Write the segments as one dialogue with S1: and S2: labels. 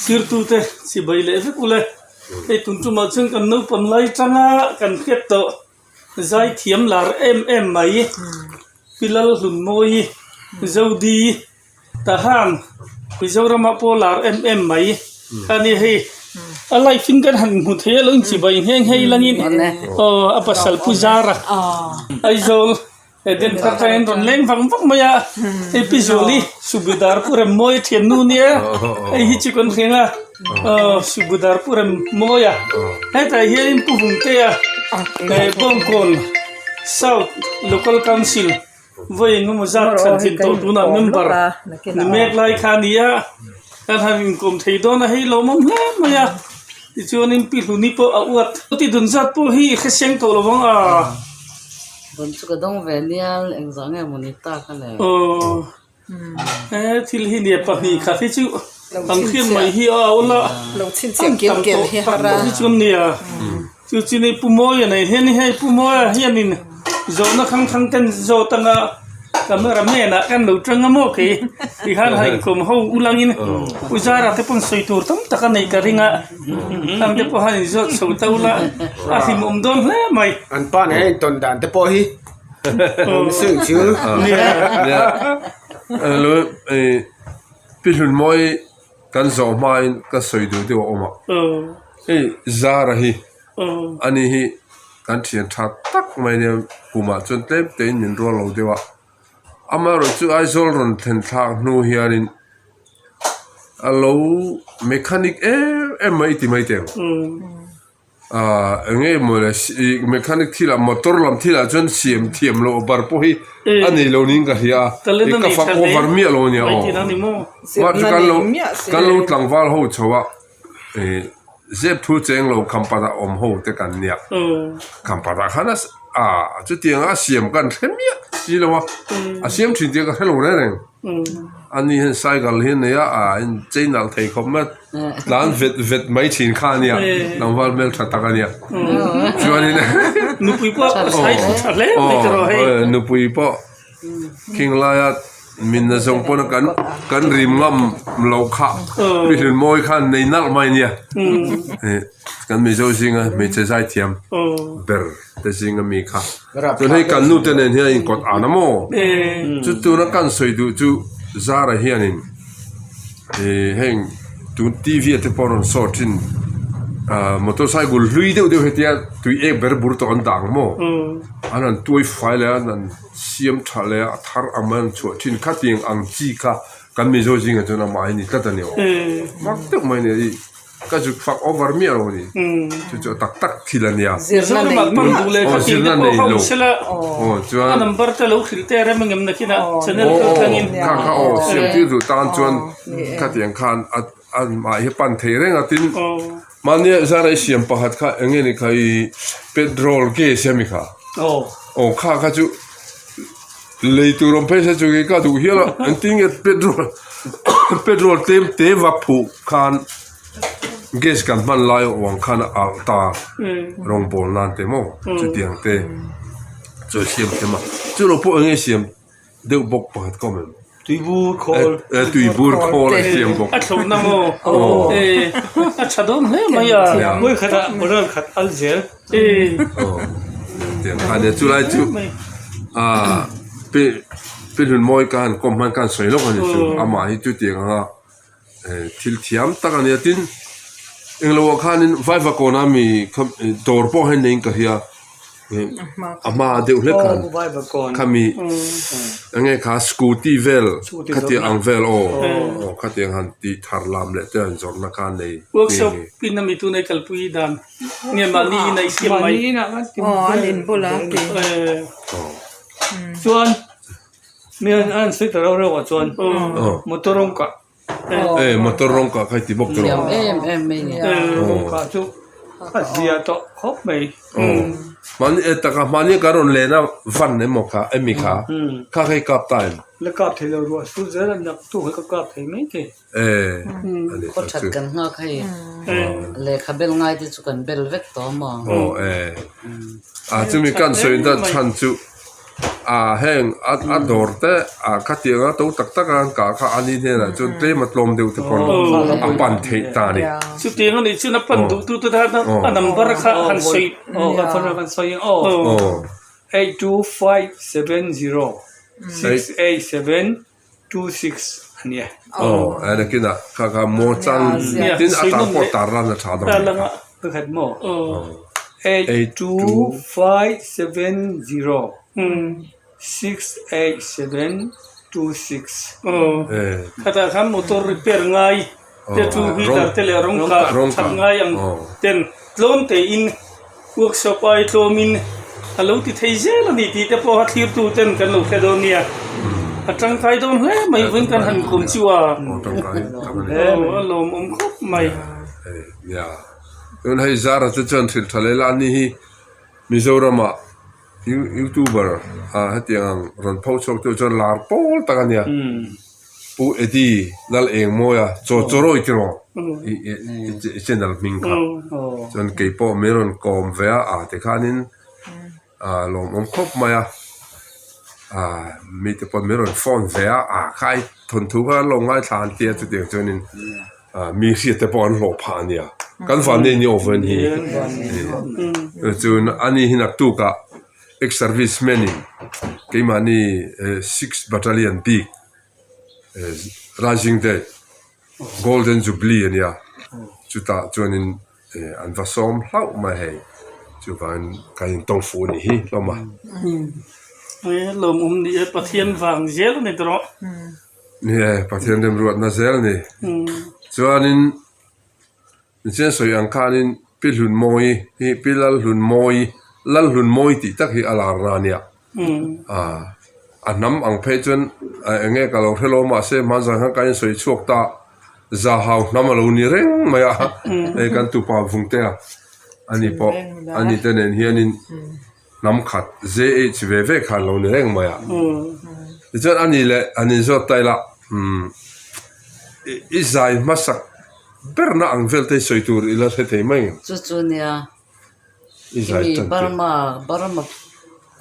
S1: Sirtute chibai leh vek ule. Hei tun tumah chuan kan naupang lai tanga kan hriat tawh zai thiam lar em em mai. Pi Lalhlunmawii Zodi Tahan Mizoramah pawh lar em em mai a ni hei. A live in kan han hmu thei a lo inchibai nghe nghe ilangin aw a pasal Pu Zara Aizawl Eden thar tangin rawn leng vang vang mai a, hei Pi Zuali Subudar Pu Remmawi a thiannu nia, hei hi chu kan hriang a, aw Subudar Pu Remmawi a, hetah hianin Pu Vungtea Bawngkawn South Local Council vawi engemaw zat thlan thin tawh tunah member ni mek lai kha a ni a, kan han inkawm thei dawn a, hei lawmawm hle mai a, tichuanin Pi Hluni pawh a uat ti dun zat pawh hi i hreseng tawh lovang a.
S2: Rawn chu ka dawng ve nial engzah nge maw ni tak a le.
S1: Aw he thil hi nia 2 khat hi chu ang hriat mai hi a awl a
S3: lo chhinchhiah kel kel hi har a
S1: hi chuan nia chu chu ni Pu Mawia nei hian hei Pu Mawia hianin zawhna thang thang ten zawt anga camera man ah kan lo tang a maw kei tikhan han inkawm ho ulangin Pu Zara te pawn sawi tur tam tak a neih ka ring a. Khang te pawh han inzawt chho ta ula a hlimawm dawn hle mai.
S4: An pa nen a intawn dan te pawh hi awm seng chu.
S5: Hello Pi Hlunmawi kan zawh hmain ka sawi duh deuh a awm a. Hei Zara hi ani hi kan thian tha tak mai nia kumah chuan tlem tein min rual lo deuh a. Amaherawhchu Aizawl rawn thlen thlak hnu hianin a lo mechanic em em mai ti mai teh ang ah eng nge maw le ih mechanic thil ah motor lam thil ah chuan siam thiam loh bar pawh hi a nei lo niin ka hria a ih ka fak over miah lo ania aw mah chu kan lo kan lo tlangval ho chho a ih zep thu cheng lo khampat ah awm ho te kan nia khampat ah khan a ah chutiang a siam kan hre miah si lo a a siam thin tih ka hre lo reng reng. Ani hian cycle hi a nei a, a inchei nalh thei khawp mai a, tlan vet vet mai thin kha a nia, tlangval hmel tha tak a nia. Chuanin
S1: Nupui pawh a sai thu tha hle mai ta rawh hei.
S5: Nupui pawh khing laia min na zawng pawn kan kan rim ngam lo kha mi hlun mawi khan nei nalh mai a nia. Kan Mizo zinga hmeichhe zaithiam ber te zinga mi kha. Chuan hei kan nu te nen hian inkawt an a maw? Chu tuna kan sawi duh chu Zara hianin ih heng tun T_V ah te pawh a rawn saw thin ah motorcycle hlui deuh deuh hetia tui ek ber bur tawh an dah ang maw? An han tuai fai leh a an han siam tha leh a a thar ang mai an chhuah thin khatiang ang chi kha kan Mizo zingah chuan amah hi ni tlat a ni aw. Mak deuh mai a ni a ih. Ka zuk fak over miah lo a ni. Chu chu a tak tak thil a nia.
S3: Zirna nei
S1: lo.
S5: Aw zirna nei lo. Aw chuan.
S1: A number te lo hrilh te rem engem nakin a channel kal thlangin.
S5: Kha kha aw siam tir duh tan chuan khatiang khan a a mah hi pan thei reng a tin mahni zara i siam pakhat kha eng nge ni kha i petrol gas a mi kha. Aw kha kha chu lei tur awm phei se chu ka duh hial a engtin nge petrol petrol tlem te vak phuh khan gas kan hman lai awm khan a alh ta rawng bawl nan te maw chutiang te chu a siam them a chu lo pawh eng nge siam deuh bawk pakhat ka awm em
S6: Tuibur khawl
S5: tuibur khawl a siam bawk
S1: a thlawhna maw a tha dawn hle mai a
S6: vawi khatah moral khat al zel
S5: tiang khan nia chulai chu ah pi pi hlunmawi ka han kawm hman ka han sawi lawk a ni chu amah hi chutiang anga thil thiam tak a nia tin englo ah khanin vaivakawn a mi dawr pawh hian neiin ka hria a hma deuh hlek khan khami enge kha scooty vel khatiang ang vel aw aw khatiang han tih thar lam leh te an zawrhna kha a nei
S1: workshop pin ami tuna i kalpui dan nge mahni in a i siam mai
S3: aw an in bula ti
S6: chuan Mi an an sawi ta reuh reuh ah chuan motor rawng kah.
S5: E motor rawng kah kha i ti bawk tawh.
S2: Thiam em em mai ni.
S6: Rawng kah chu a zia tawh khawp mai.
S5: Mahni e taka mahni ka rawn len a van emaw kha emi kha kha kha i kap ta em?
S6: La kap thei lo ruah su zel a nak tu kha ka kap thei mai thei.
S5: E ani
S2: Khaw that kan nghak hei lehkha bel ngai te chu kan bel vek tawh maw?
S5: Aw e a chumi kan sawi dan chhan chu. A heng a a dawr te a khatiang a to tak tak a an kah kha ani hnenah chuan tlem a tlawm deuh te pawn a pan theih ta a ni.
S1: Chutiang a nih chuan a pan duh tu te tan a number kha han sawi.
S6: Aw kan phone kan sawi ang aw. 82570 68726 a nia.
S5: Aw a nakinah kha kha maw chang tin a tar pawh tar lan a tha dawn a nih kha.
S6: Pakhat maw? 82570 68726.
S1: Khatah khan motor repair ngai te two wheeler te leh rawng kah that ngai ang ten tlawm tein workshop ai tlawmin a lo ti thei zel a ni tih te pawh a thlirtu ten kan lo hre dawn nia. A tangkai dawn hle mai vawiin kan han kawm chu a a lawmawm khawp mai.
S5: Tun hei Zara te chuan hrilh tha leh la a ni hi Mizoramah Youtuber ah hetiang ang rawn pho chhuak tu chuan lar pawl tak a nia. Pu Eddie Lal Engmawia chaw chawrawi tiraw i channel hming kha. Chuan kei pawh min rawn kawm ve a ah tikhanin ah lawmawm khawp mai a. Ah mite pawh min rawn phone ve a ah khai thawnthu kha an lo ngaithla an tia chutiang chuanin ah mi hriat te pawh an hlawh phah a nia. Kan vannei ni awm hi. Chuan ani hi naktukah ex service man in keimahni six battalion bik rising day golden jubilee a nia chutah chuanin an va sawm hlauh mai hei chuvangin kan intawng fuh a nih hi hlawm a.
S1: Lawmawm ni e Pathian vang zel a ni tawh.
S5: Ni e Pathian remruatna zel a ni. Chuanin Nichian sawi ang khanin Pi Hlunmawi hi Pi Lalhlunmawi, Lalhlunmawi tih tak hi a lar na a nia. A hnam ang phei chuan eng nge ka lo hre lo mahse hmanzan khan ka insawi chhuak ta Zahau hnam a lo ni reng mai a, hei kan tupa Vungtea ani pawh ani te nen hianin hnam khat JH ve ve khan lo ni reng mai a. Tichuan ani leh an inzawt ta ila i zai hmasak berna ang vel te hi sawi tur ila hre thei mai ngem?
S2: Chu chu nia
S5: I zai
S2: mi
S5: tan tir.
S2: Burma Burma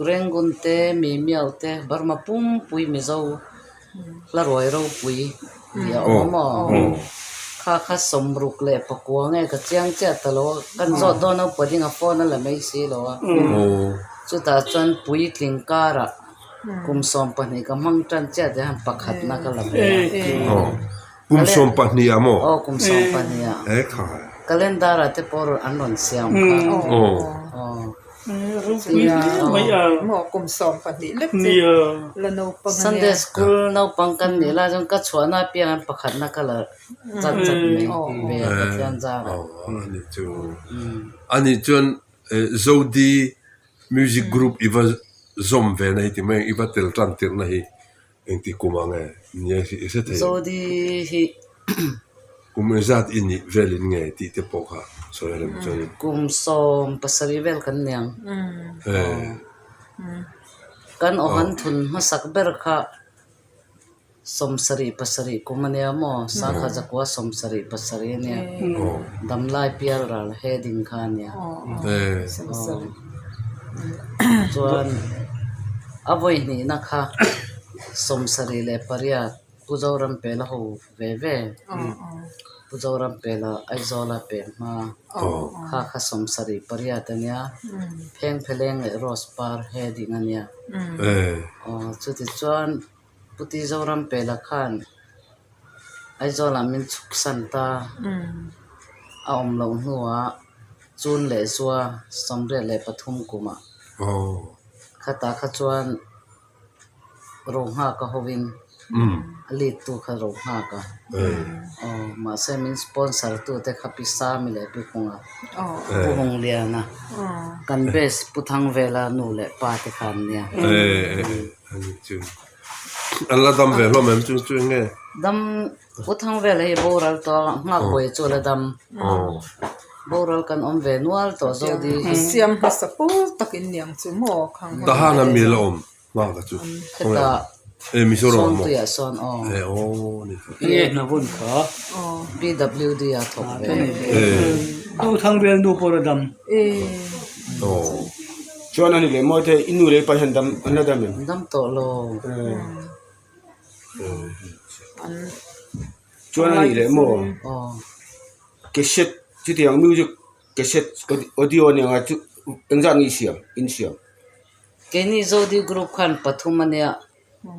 S2: Rangoon te mi Miao te Burma pumpui Mizo hla ruai ropui tih a awm a maw? Kha kha sawmruk leh pakua nge ka chiang chiah ta lo a, kan zawt dawn a upa ding a phone a la mai si lo a. Chutah chuan puitling karah kum 12 ka hmang tan chiah tih hian pakhatna ka la ve a.
S5: Kum 12 ah maw?
S2: Aw kum 12 ah. Calendar ah te pawh an rawn siam kha. Aw.
S3: Maw kum 12 lek chu la naupang a nia.
S2: Sunday school naupang kan nih lai chuan ka chhuahna apiang an pakhatna ka la chat chat mai ve a Pathian zar ah.
S5: Ani chu ani chuan Zodi music group i va zawm ve na hi ti mai ang i va tel tan tirh na hi Engti kum ang e? Nia i hre thei.
S2: Zodi hi.
S5: Kum engzat i nih velin nge tih te pawh kha sawi a rem chuan.
S2: Kum 17 vel kan ni ang. Kan awhan thun hmasak ber kha 77 kum a nia maw? Sangha zakua 77 a nia. Damlai pial ral heading kha a nia. Chuan a vawi hnihna kha 78 Pu Zorampela ho ve ve Pu Zorampela Aizawla pek hma kha kha 78 a nia Phengpheleng leh Rose par heading a nia aw chutichuan Pu Ti Zorampela khan Aizawlah min chhuksan ta a awm loh hnuah Chun leh zua 83 kumah khatah kha chuan Rohnghaka hovin a lead tu kha Rohnghaka aw mahse min sponsor tu te kha Pi Sami leh Pi Hunga Pu Hungliana kan best Pu Thangvela nu leh pa te kha an nia.
S5: An la dam ve hlawm em chu chu eng nge?
S2: Dam Pu Thangvela hi boral tawh a, Nghakbuai chu a la dam. Boral kan awm ve nual tawh Zodi hi.
S3: Siam hmasa pawl takin niang chu maw khang hun.
S5: Tahan a mi la awm Nghaka chu.
S2: Hetah
S5: E Mizoram maw?
S2: Sawntuiah sawn aw.
S5: E aw ni.
S6: Nge hna hun kha.
S2: PWD a thawk ve.
S6: Pu Thangvel nu pawh la dam.
S5: Aw.
S4: Chuan ani leh mawi te i nu leh i pa hian dam an la dam em?
S2: Dam tawh lo.
S4: Chuan ani leh maw cassette chutiang music cassette audio ania nga chu engzat nge i siam in siam?
S2: Keini Zodi group khan pathum ania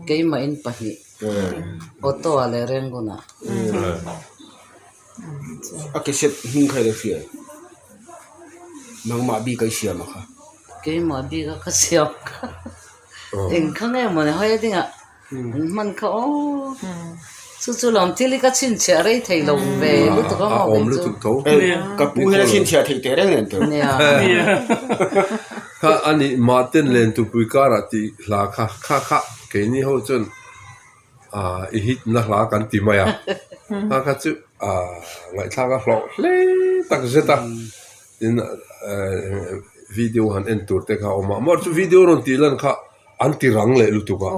S2: keimah in pahnih auto ah leh Rangoon ah.
S4: A cassette hming kha i lo hria em? Nangmah bik a i siam a kha.
S2: Keimah bik a ka siam kha engkha nge mawni hawi dingah an hman kha aw chu chu lawm thil hi ka chhinchhiah rei thei lo ve lutuk a maw kei chu.
S4: Ka pu hian a chhinchhiah theih teh reng nen tawh.
S2: Nia.
S5: Kha a nih mahten len tupui karah tih hla kha kha kha keini ho chuan ah i hit na hla kan ti mai a kha kha chu ah ngaihthlak a hlawh hle tak zet a tin eh video han en tur te kha a awm a mahse chu video rawn tih lan kha an ti rang leh lutuk a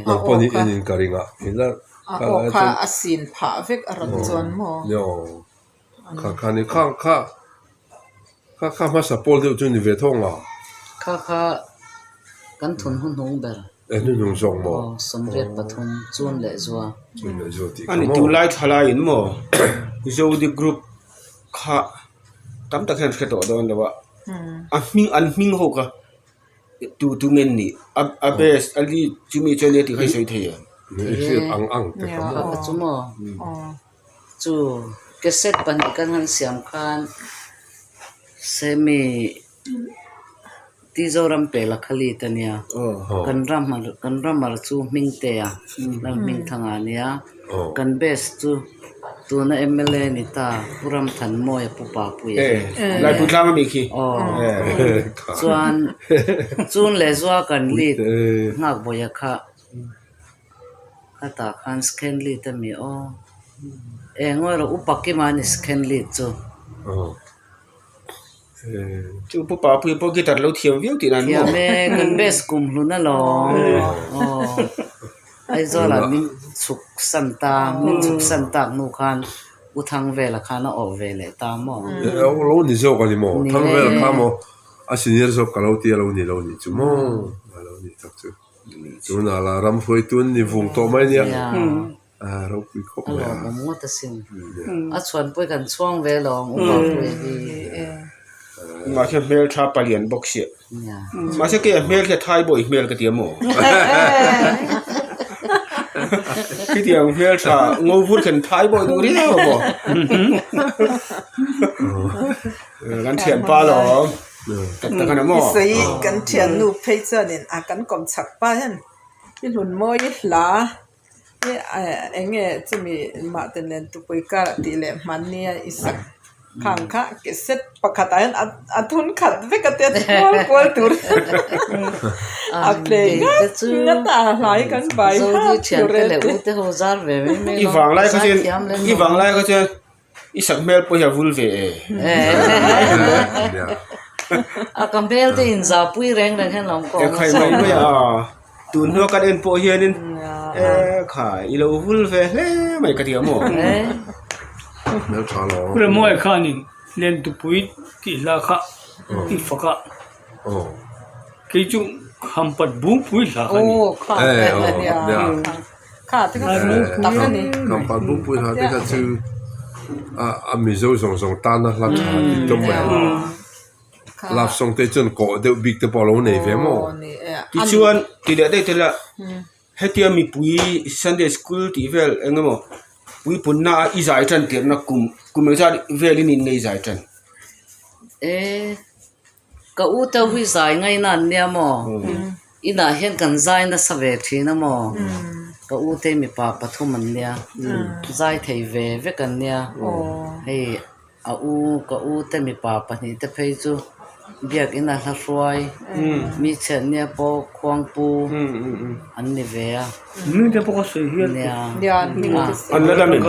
S5: nang pawh ni en in ka ring a ila
S3: a aw kha a sin phah vek a rawn chuan maw
S5: kha kha ni kha kha kha kha hmasa pawl deuh chu ni ve thawng a
S2: kha kha kan thun hun hnung ber
S5: e hnuhnung zawk maw
S2: aw sawmriat pathum chun leh zua
S5: chun leh zua tih
S4: kha maw ani tunlai thalaiin maw Zodi group kha tam tak hian hre tawh dawn lo a a hming an hming ho kha Tu tu nge nih a best a lead chumi chuan nia tih kha i sawi thei em?
S5: I hriat ang ang te kha maw?
S2: Kha chu maw? Chu cassette pahnih kan han siam khan semi Tizoram pela kha lead a nia. Kan ram kan ramar chu Hmingtea Lalhmingthanga a nia. Kan best chu Tuna mla ni ta Pu Ramthanmawia Pu Papuia hi.
S4: Laipui tlang a mi khi.
S2: Aw. Chuan chun leh zua kan lead nghak bawih a kha khatah khan second lead a mi aw. Eng ngawi rawh Upa Kima a ni second lead chu.
S4: Chu Pu Papuia pawh guitar lo thiam viau tih nan maw?
S2: Thiam e, kan best kum hlun alawm. Aw. Aizawlah min chhuk san ta, min chhuk san tak hnu khan U Thangvela khan a awh ve leh ta maw?
S5: Lo ni zawk a ni maw? Thangvela kha maw a senior zawk ka lo ti a lo ni lo ni chu maw? A lo ni tak chu. Tunah lah ram hruaitu an ni vung tawh mai nia. A ropui khawp mai a.
S2: A lawmawm ngawt asin. A chhuanpui kan chhuang ve lawm U Papuia hi.
S4: Mahse hmel tha palian bawk sia. Mahse kei a hmel khi a thai bawi hmel ka ti a maw? Khitiang hmel tha ngo vur khan thai bawi duh riau a maw? Kan thianpa lawm. Tak tak a ni maw?
S3: I sawi kan thiannu phei chuanin a kan kawm chak pa hian i hlun mawi hla. Eng nge chumi mahte nen tupui kar a tih leh hmanni a i sak khang kha cassette pakhat ah hian a thun khat vek a tia kual kual tur a play ngat ngat a hlai kan bai hat tur e te.
S4: I vanglai kha chuan i vanglai kha chuan I sak hmel pawh hi a vul ve e.
S2: A ka hmel te in zahpui reng reng hian lo kawng
S4: E khai mai mai a, tun hnua kan en pawh hianin e khai i lo vul ve hle mai ka ti a maw.
S5: Hmel tha lo.
S6: Remawi khanin Lentupui tih hla kha i fak a. Kei chu Khampat Bungpui hla kha a ni.
S5: Khampat Bungpui hla te kha chu a Mizo zawng zawng tana hla tha tih tawp mai a. Love song te chuan kawh deuh bik te pawh a lo nei ve maw?
S4: Tichuan ti leh daih tel a, hetia mipui Sunday school tih vel eng emaw puipunna a i zai tan tirhna kum kum engzat velin in ngei zai tan?
S2: Ka u te hi zai ngaina an nia maw? Inah hian kan zai nasa ve thin a maw? Ka u te mipa pathum an nia, zai thei ve vek an nia. Hei a u ka u te mipa pahnih te phei chu biakinn a hla hruai, mi chhiat nia pawh khuangpu an ni ve a.
S6: Hming te pawh ka sawi hial
S2: nia
S4: An la dam em?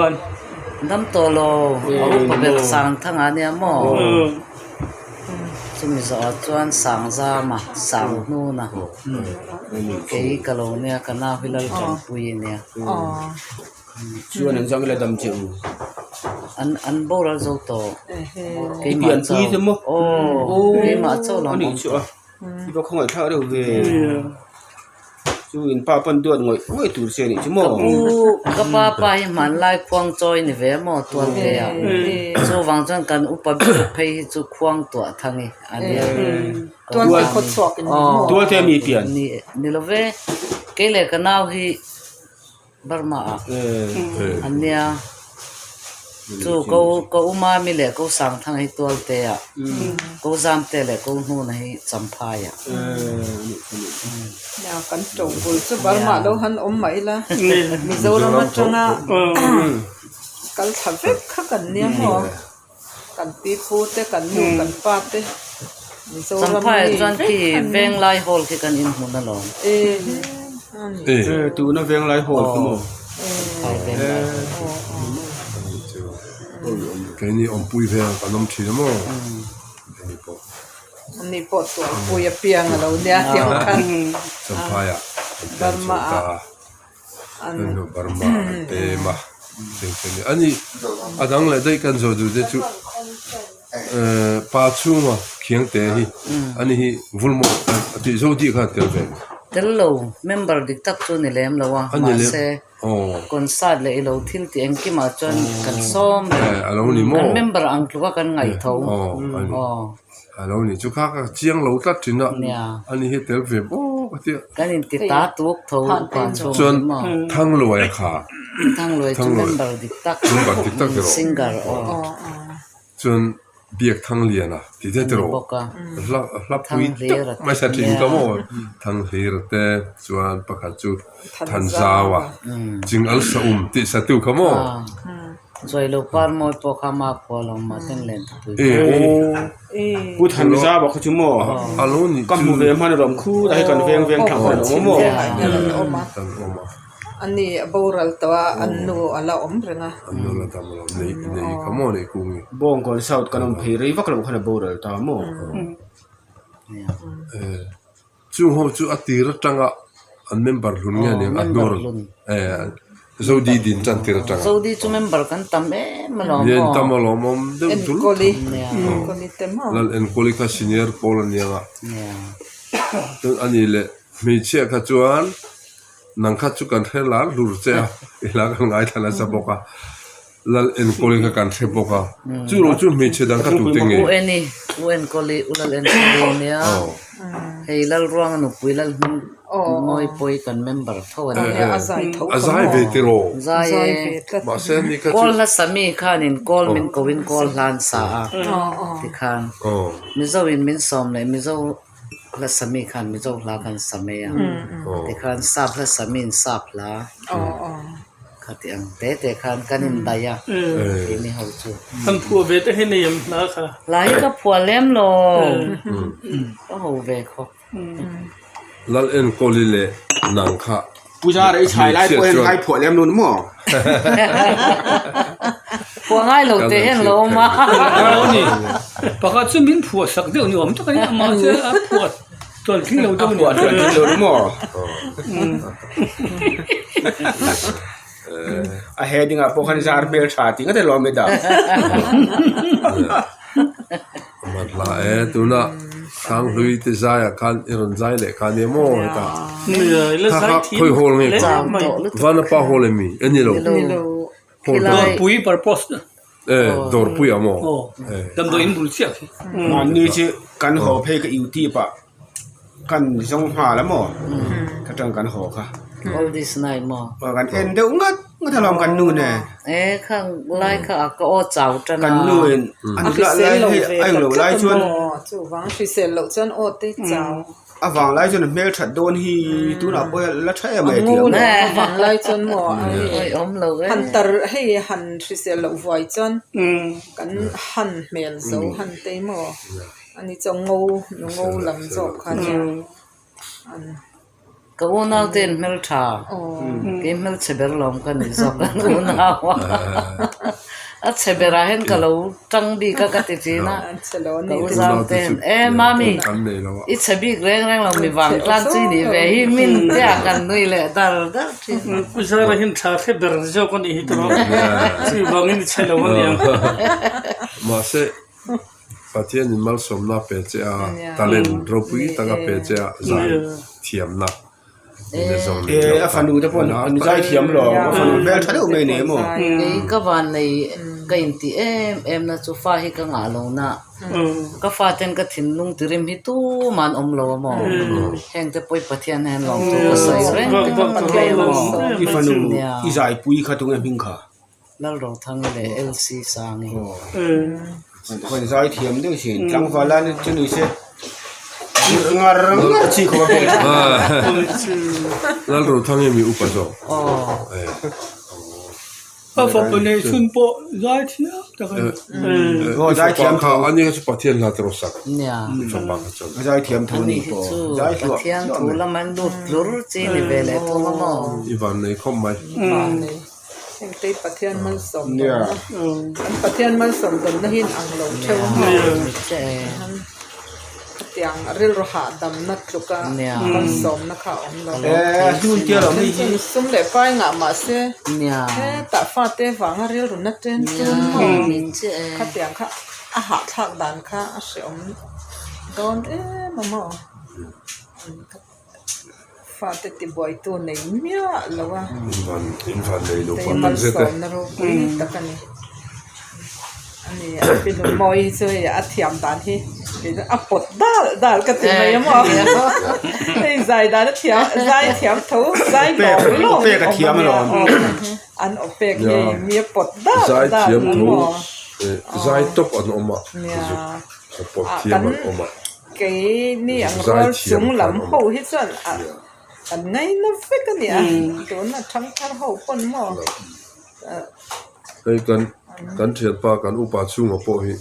S2: Dam tawh lo a upa ber Sangthang a nia maw chumi zawhah chuan Sangzama Sanghnuna kei ka lo nia ka nau hi Laltanpui a nia
S4: Chuan an zang ila dam che u
S2: an an boral zo tawh keimah chauh aw keimah chauh lo awm tawh.
S4: I va khawngaih thlak reuh ve. Chu in pa pawn duat ngawih ngawih tur che a nih chu maw?
S2: Ka pu, ka pa pa hi hmanlai khuang chawi ni ve maw tualte ah. Chuvang chuan kan upa ber phei hi chu khuang tuah thang i a nia.
S3: Tualte khaw chhuak in ni maw?
S4: Tualte mi pian?
S2: Ni lo ve. Kei leh ka nau hi Burma ah an nia. Chu ko ko u Mami leh ko Sangthang hi Tualte ah, ko Zamte leh ko Hnuna hi Champhai ah.
S3: Nia kan to bul chu Burma lo han awm mai ila Mizoram atanga kal thla vek kha kan nia maw. Kan pi pu te kan nu kan pa te Mizoram
S2: Champhai ah
S3: mi
S2: chuan
S3: vek
S2: khi
S3: an ni.
S2: Venglai Hall khi kan inhmun alawm.
S3: E he a ni.
S4: E tuna Venglai Hall khi maw?
S2: Champhai Venglai Hall khi.
S5: Keini awmpui veng kan awm thin a maw? Keini pawh.
S3: Ani pawh tualpui apiang a lo nia tiang khan.
S5: Champhai ah kan piang chho ta a. Henu Burma an pem a a ni a dang leh daih kan zawh duh te chu pa chhunga khiang te hi ani hi vulmaw a tih zo tih khan tel ve
S2: tel lo member dik tak chu ni lem lo a mahse concert leh ilo thil tih engkimah chuan kan sawm kan member ang tluka kan ngaih tho aw.
S5: A lo nih chu kha ka chiang lo tlat thin a, ani hi tel ve bawk a tia.
S2: Kan inti ta tuk tho upa chhung
S5: Chuan
S2: hi maw.
S5: Thangluaia kha.
S2: Thangluai chu member dik tak.
S5: Member dik tak tiraw.
S2: Singer aw.
S5: Chuan Biak Thangliana tih te tiraw.
S2: Bawk a.
S5: Hla hla pui tak mai sa thin ka maw. Thanghlir te chuan pakhat chu Thanzaua Chingal Saum tih sa tu kha maw.
S2: Zuailo par mawi pawh kha ma khua lo mah ten len ta pui
S5: E aw.
S4: Pu Thanza bawk kha chu maw ka hmu ve hman rawm khu ta hi kan veng veng thlang khan a awm a maw.
S5: Kan awm a.
S3: Ani a boral tawh a an nu a la awm reng a.
S5: An nu la dam lo nei nei kha maw nei kung i.
S4: Bawngkawn South kan awm phei rei vak lo khan a boral ta maw.
S5: Chung ho chu a tir atanga an member hlun nge aniang a hnur Zodi din tan tir atanga.
S2: Zodi chu member kan tam em alawm
S5: aw. Tam alawm awm deuh dul. Lal Enkawli kha senior pawl aniang a. Chuan ani leh hmeichhia kha chuan nang kha chu kan hre lar hlur che a i hla kan ngaithla nasa bawk a. Lal Enkawli kha kan hre bawk a, chu lo chu hmeichhe dang kha tute nge?
S2: U Eni, U Enkawli, U Lal Enkawli ania, hei Lal Ruanga nupui Lal Hming Mawi pawi kan member tho a nia.
S5: A zai ve tiraw?
S2: Zai e.
S5: Mahse ani kha chu.
S2: Kawl hla sami khanin kawl min ko in kawl hla an sa a tikhan Mizo in min sawm leh Mizo hla sami khan Mizo hla kan sa mai a tikhan sap hla sami in sap hla. Khati ang te te khan kan in daih a tih ni ho chu.
S1: Kan phuah ve te hi nei em hla kha.
S2: Hla hi ka phuah lem lo. Ka ho ve khawp.
S5: Lal Enkawli leh nang kha.
S4: Puja rei chhai lai pawh hian ngai phuah lem lo ni maw?
S2: Phuah ngai lo teh hian lo awm a.
S6: Pakhat chu min phuah sak deuh ni awm tak a ni a mahse a phuah Chuan thing lo deuh a ni.
S4: A chuan thing lo ni maw? A heading ah pawh khan zar hmel tha tih ngawt alawm i dah.
S5: Man hla e tuna Hranghlui te zai ah khan i rawn zai leh kha nia maw heta. Kha kha khawi hall nge kha? Vanapa hall em mi? E ni lo.
S6: Dawrpui purpose.
S5: E dawrpui ah maw?
S6: Damdawi in bul chiah khi.
S4: Mahni chu kan haw phei ka youtube ah kan zawng nghal a maw ka tang kan haw kha.
S2: All this night maw?
S4: Kan en deuh ngat ngat alawm kan nu nen.
S2: E khang lai kha a ka aw chau tan a.
S4: Kan nu in an hrisel lo ve a englo lai chuan.
S3: Chuvang hrisel loh chuan aw te chau.
S4: A vang lai chuan a hmel that dawn hi tunah pawh hian la tha em mai a ti
S3: ang. A vang lai chuan maw han tar hei han hrisel loh vuai chuan kan han hmel zo han tei maw ani chuan ngo nu ngo lam zawk kha nia an.
S2: Ka unau te in hmel tha kei hmel chhe ber lawm ka ni zawk an unau a a chhe berah hian ka lo tang bik a ka ti thin a ka u zau te hian e mami i chhe bik reng reng lo mi vang tlan chu i nih ve hi min te ah kan nui leh dar dar thin.
S1: Pu Zara hian tha hre ber zawk a nih hi tawh chuvangin i chhe lo aniang.
S5: Mahse. Pathianin malsawmna a pe che a, talent ropui tak a pe che a, zai thiamna
S4: E a fanu te pawh an zai thiam lo, a fanu hmel tha deuh mai nei maw?
S2: Kei ka van nei ka intih em em na chu fa hi ka ngah lo na, ka fa ten ka thinlung tirim hi tumah an awm lo a maw? Heng te pawh i Pathian hian lawmthu ka sawi reng te ka ti mai a maw?
S4: I fanu i zaipui kha tunge hming kha?
S2: Lalrothangi leh LC Sangi.
S4: Khawn zai thiam deuh thin tlangval a chu ni se ngar ngar chi khawp a bel thin.
S5: Lalrothangi mi upa zawk.
S6: A fapa nei chhun pawh zai thiam tak a ni.
S4: Aw zai thiam tho.
S5: Ani kha chu Pathian hla te rawh sak.
S2: Nia.
S5: I fapa kha chuan.
S4: Zai thiam tho
S2: Ani
S4: ni
S2: hi
S4: pawh.
S2: chu
S4: Zai hluah
S2: Pathian
S4: hluah
S2: thu
S4: mai.
S2: lama lut tlur chi ni ve leh thung a maw?
S5: I van nei khawp mai.
S3: Engtei Pathian malsawm dawnna an Pathian malsawm dawnna hi in ang lo theuh a maw khatiang rilru hahdamna tluka malsawmna kha a awm lo then sum leh pai ngah mahse hetah fate vanga rilru na chen chun maw khatiang kha a hahthlak dan kha a hrehawm dawn em a maw. Fate tibuaitu nei miah lo a, tei malsawmna ropui tak a ni. A ni a pi Lungmawi hi chu hei a thiam dan hi a pawt dal dal ka ti mai a maw hei zai dan a thiam zai thiam tho zai lawng lawng hi awm a nia aw an aw pek hi mi a pawt dal dal a maw
S5: zai tawp an awm a pawt thiam an awm a.
S3: Keini ang rual chung lam ho hi chuan a kan ngaina vek a nia tuna thangthar ho pawn maw.
S5: Hei kan kan thianpa kan upa chhunga pawh hi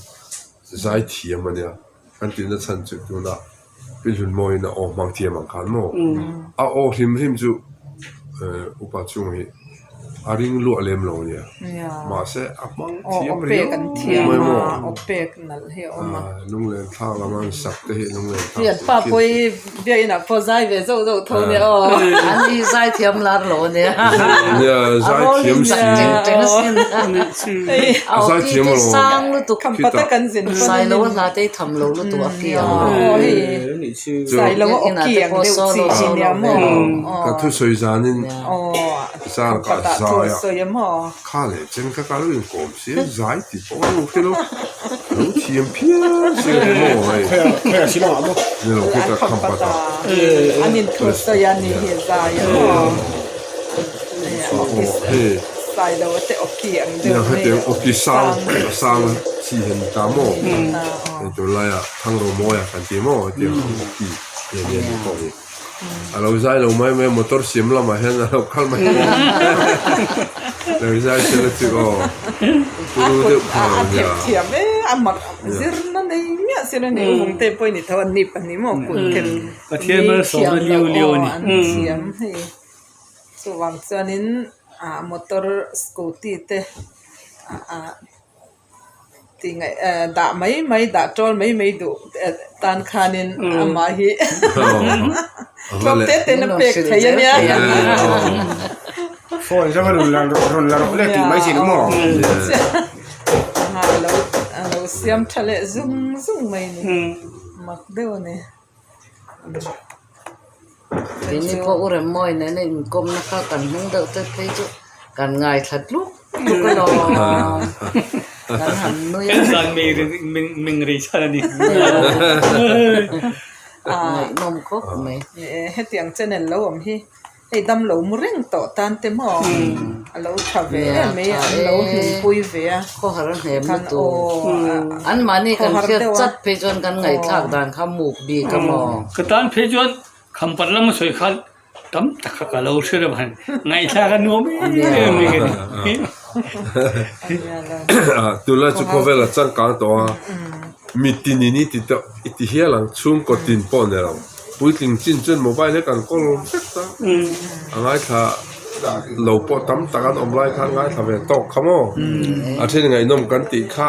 S5: zai thiam a nia kan tihna chhan chu tuna Pi Hlunmawiin a aw hmang thiam ang khan maw a aw hlim hlim chu upa chhunga hi A ring luah lem lo nia. Mahse a hmang thiam riau mai maw. Lunglen thlak lam an sak te hi lunglen thlak
S3: An pa pawh hi biakinn ah pawh zai ve zauh zauh tho nia aw.
S2: An hi zai thiam lar lo ania.
S5: Nia zai thiam si.
S2: A zai thiam lo. Sang lutuk.
S3: Khampata kan zin pawn.
S2: Sailo a hla te hi tham lo lutuk a ki ang.
S3: Sailo a aw ki ang deuh chi hi nia maw.
S5: Ka thusawi zanin zar ka zai a, kha leh chen ka kal inkawm si a, zai ti pawh a lo hre lo, lo thiam phian si a ni maw hei. Ni lo khi ka khampat a. Hei tiang hetiang awki sang a sang chi hi a ni ta maw, hei tunlaiah Thangrawmawia kan ti maw hetiang awki hi a ni a ni pawh hi. A lo zai lo mai mai a motor siam lamah hian a lo kal mai mai a lo zai sela chu aw turu deuh kha a lo nia.
S3: A thiam e a mak zir na nei miah sela ni uvung te pawh ni tho an ni pahnih maw kut them
S6: Pathian malsawmna liu liu a ni.
S3: An thiam hei chuvang chuanin ah motor scooty te ah Tih ngaih eh dah mai mai dah tawl mai mai duh tan khanin amah hi tlawm te ten a pek thei a nia.
S4: Phone zawng a rawn la rawn la rawh le tih mai zin maw?
S3: A lo a lo siam tha leh zung zung mai a ni. Mak deuh a ni.
S2: Keini pawh u Remmawi nena inkawmna kha kan hnung deuh te phei chu kan ngaithla tluk tluk alawm. Kan han nui a.
S6: Zan meng rei chhan a ni.
S2: Ngaihnawm khawp mai.
S3: Hetiang channel lo awm hi hei dam lo mu reng tawh tan te maw a lo tha ve em mai an lo hlimpui ve a.
S2: Khawhar a hnem lutuk. An mahni kan hriat chat phei chuan kan ngaihthlak dan kha muk bik a maw.
S6: Ka tan phei chuan khampat lama sawi khan tam tak kha ka lo hre reuh han ngaihthlak a nuam em em mai ka ni.
S5: Tunlai chu khawvel a changkang tawh a, mitin in i ti tawh i ti hial ang chhungkaw tin pawh ni lo. Puitling chin chuan mobile hi kan kawl vek ta, a ngaithla lo pawh tam tak an awm lai khan ngaithla ve tawk kha maw? A then ngaihnawm kan tih kha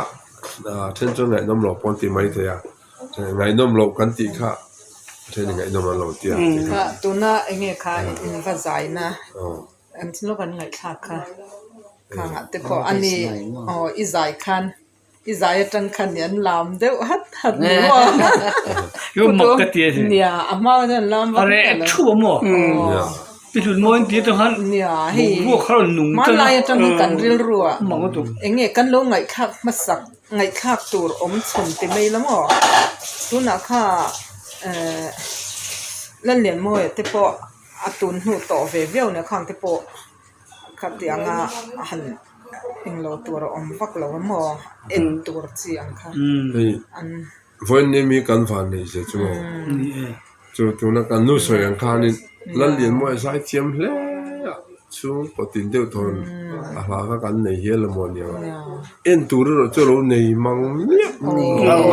S5: a then chuan ngaihnawm loh pawh an ti mai thei a, ngaihnawm loh kan tih kha a then ngaihnawm an lo ti a.
S3: Kha tuna enge kha in va zaina an chu lawk an ngaihthlak kha khangah te pawh a ni aw i zai khan. I zai atang khan ni an lam deuh hat hat ni maw?
S6: Chu mak ka ti a sin.
S3: Nia, a hma khan an lam vak
S6: A reh
S3: lo.
S6: thu a maw? Pi Hlunmawi an ti atang khan
S3: Nia, hei
S6: boruak kha a rawn nung tan a.
S3: Hmanlai atang hi kan rilru ah
S6: Mak lutuk.
S3: eng nge kan lo ngaihthlak hmasak, ngaihthlak tur awm chhun ti mai la maw? Tunah kha eh Lallianmawia te pawh a tun hnu tawh ve viau nia khang te pawh Khatianga han englo tur a awm vak lo a maw en tur chi ang kha an.
S5: Vawiin ni mi kan van nei zia chu maw chu tuna kan nu sawi ang khanin Lallianmawia zai thiam hle a chhung pawtin deuh thawn a hla kha kan nei hial a maw nia en tur erawh chu a lo nei mang miah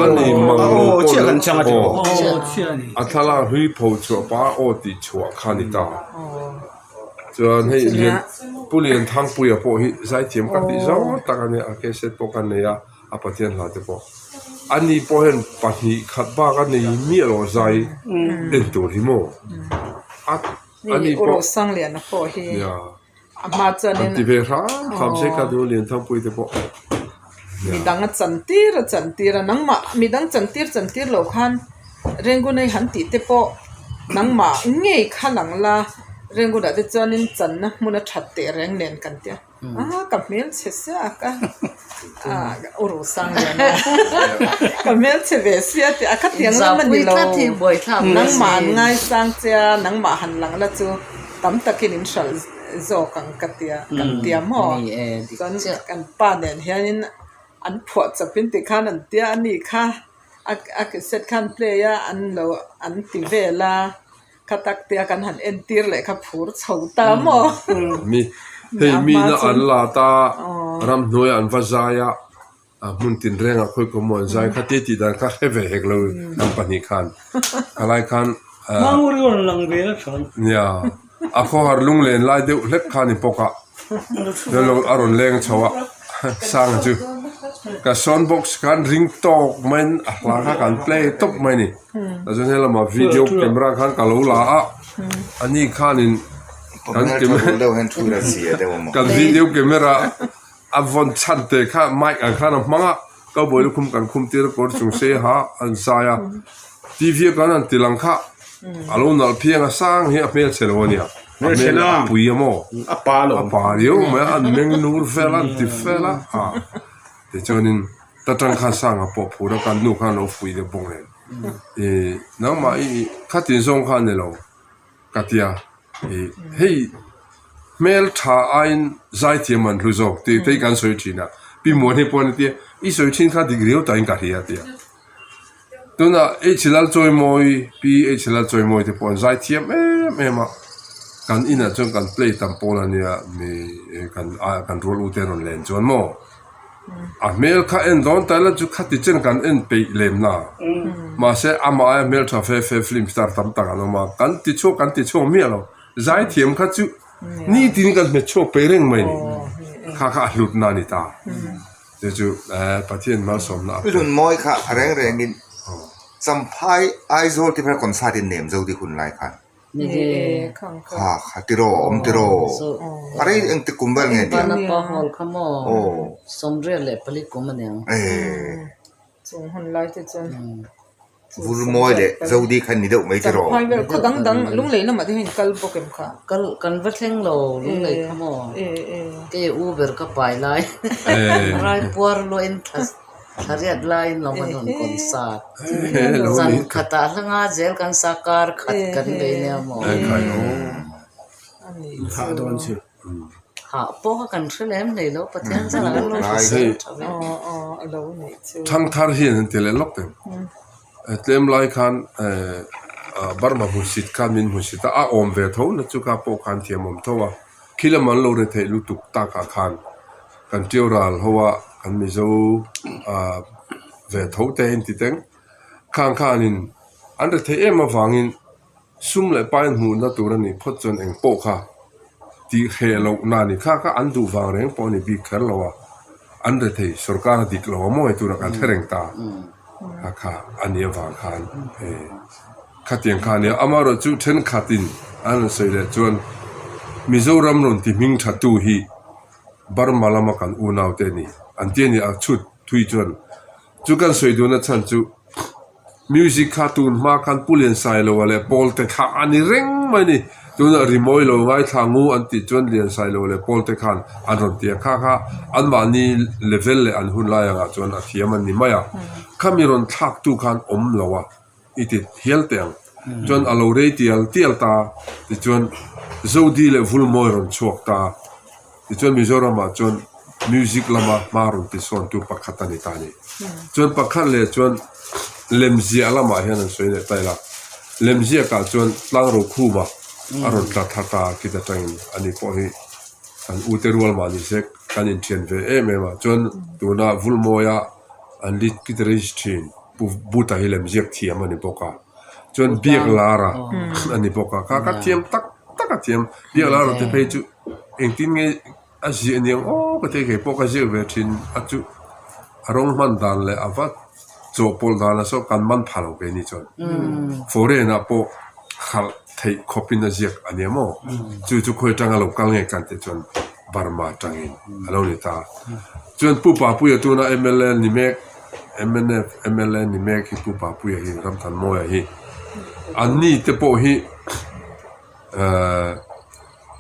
S5: a nei mang lo pawh a thlalak hlui pho chhuah pa aw tih chhuah kha a ni ta. Chuan hei Lian Pu Lianthangpuia pawh hi zaithiam ka tih zawng tak a nia a cassette pawh ka nei a a Pathian hla te pawh ani pawh hian pahnih khat bak a nei miah lo zai en tur hi maw a ani pawh nia an ti ve hram hram se ka duh Lianthangpuia te pawh.
S3: Midang a chantir a chantir a nangmah midang chantir chantir loh khan Rengunei han tih te pawh nangmah ngei kha lang la Rengunah te chuanin channa hmun a that teh reng nen kan tia a ka hmelchhe sia ka ah u Ruhsang lian a ka hmelchhe ve sia tih a khatiang lam a ni lo nangmah an ngaisang che a nangmah han lang la chu tam takin in hralh zawk ang ka tia kan tia maw chuan kan pa nen hianin an phuah chawpin tikhan an tia a ni kha. A cassette khan play a an lo an ti vel a kha tak te a kan han entir leh kha phur chho ta maw.
S5: Mi hei mi na an la ta ramhnuai an va zai a a hmun tinreng ah khawi kawm maw an zai kha ti tih dan kha hre ve hek lo kan pahnih khan khalai khan nia a khawhar lunglen lai deuh hlek kha ni bawk a. A rawn leng chho a sang chu ka sound box khan ring tawk maiin a hla kha kan play tawp mai a ni chuan he lamah video camera khan ka lo la a ani khanin kan kan video camera a vawn chhan te kha mic ang khan a hmang a cowboy lukhum kan khum tir a kawr chung sei ha an zai a T_V a kan han ti lang kha a lo nalh phiang a sang hi a hmelchhe lo a nia. A hmel a pui a maw?
S4: A pa lo.
S5: A pa riau mai a, an meng nur vel a, an ti fel a, ah tichuanin ta tang khan Sanga pawh phur a, kan nu khan a lo fuih deuh bawk nen. Ih nangmah i khatin zawng kha a ni lo ka tia, ih hei hmel tha aiin zaithiam an hlu zawk tih te hi kan sawi thin a, Pi Muani pawh a tia, i sawi thin kha dik riau takin ka hria a tia. Tunah H Lalchawimawi, Pi H Lalchawimawi te pawh an zai thiam em em a, kan inah chuan kan play tam pawl a nia mi kan kan rual u te rawn len chuan maw a hmel kha en dawn ta ila chu khati chen kan en peih lem na mahse amah aia hmeltha fe fe film star tam tak an awm a, kan ti chhuak kan ti chhuak miah lo, zai thiam kha chu nitin kan hmet chhuak peih reng mai a ni, kha kha a hlutna a ni ta. Chu chu Pathian malsawmna a
S7: I lun mawi kha a reng rengin Champhai Aizawl te phei concert in nem zo dih hun lai khan. Kha kha tiraw awm tiraw a rei engtik kum vel nge nia.
S2: Vanapa hall kha maw 34 aniang.
S3: Chung hun lai te chuan.
S7: Vulmawi leh Zodi kha ni deuh mai tiraw?
S3: Champhai vel khaw dang dang Lunglei lamah te hian kal bawk em kha?
S2: Kal kan va thleng lo Lunglei kha maw? Kei u ber ka pai lai rai puar luahin thla thla riat laiin lo han rawn concert zan khatah hla nga zel kan sa kar khat kan bei nia maw? Hah pawh kha kan hre lem hlei lo Pathian zan ah kan lo hrisel tha ve.
S5: Thangthar hian an ti leh lawk teh. Tlem lai khan Burma hmusit khan min hmusit a, a awm ve tho na chu kha pawh khan thiam awm tho a. Khi lam an lo re theih lutuk takah khan kan ṭio ral ho a, kan Mizo ve tho te in ti teng. Khang khanin an re theih em avangin Sum leh pain hmuhna tur a nih phawt chuan eng pawh kha tih hreh lohna a ni. Kha kha an duh vang reng pawh a ni bik kher lo a, an rethei sorkar a dik lo a mawi turah kan hre reng ta. Kha kha a nih avang khan khatiang kha a nia. Amaherawhchu thenkhatin an rawn sawi leh chuan Mizoram rawn ti hming thatu hi Burma lama kan unaute a ni an ti a ni a chhut. Thui chuan chu kan sawi duhna chhan chu music kha tun hma khan Pu Liansailo-a leh Pawlte kha a ni reng mai a ni. Tunah rimawi lo ngaithla ngu an tih chuan Liansailo leh Pawlte khan an rawn ti a, kha kha anmahni level leh an hun lai angah chuan a thiam an ni mai a. Khami rawn thlaktu khan awm lo a i ti hial teh ang. Chuan a lo rei tial tial ta tichuan Zodi leh Vulmawi rawn chhuak ta. Tichuan Mizoramah chuan music lama hma rawn ti sawntu pakhat a ni ta a ni. Chuan pakhat leh chuan lemziah lamah hian an sawi leh ta ila, lemziakah chuan tlang rokhuma a rawn tla thla ta kit atangin ani pawh hi kan ute rual mah ni se kan inthian ve em em a. Chuan tuna Vulmawia an lead guitarist thin Pu Buta hi lemziak thiam a ni bawk a. Chuan Biak Lara a ni bawk a, kha kha thiam tak tak a thiam. Biak Lara te phei chu engtin nge a ziah niang aw ka ti a, kei pawh ka ziak ve thin a chu a rawng hman dan leh a va chawhpawlh dan a saw kan man pha lo keini chuan. Foreign ah pawh khalh theih khawpin a ziak a nia maw? Chu chu khawi atanga lo kal nge kan tih chuan Burma atangin a lo ni ta. Chuan Pu Papuia tuna mla ni mek mnf mla ni mek hi Pu Papuia hi Ramthanmawia hi anni te pawh hi ehh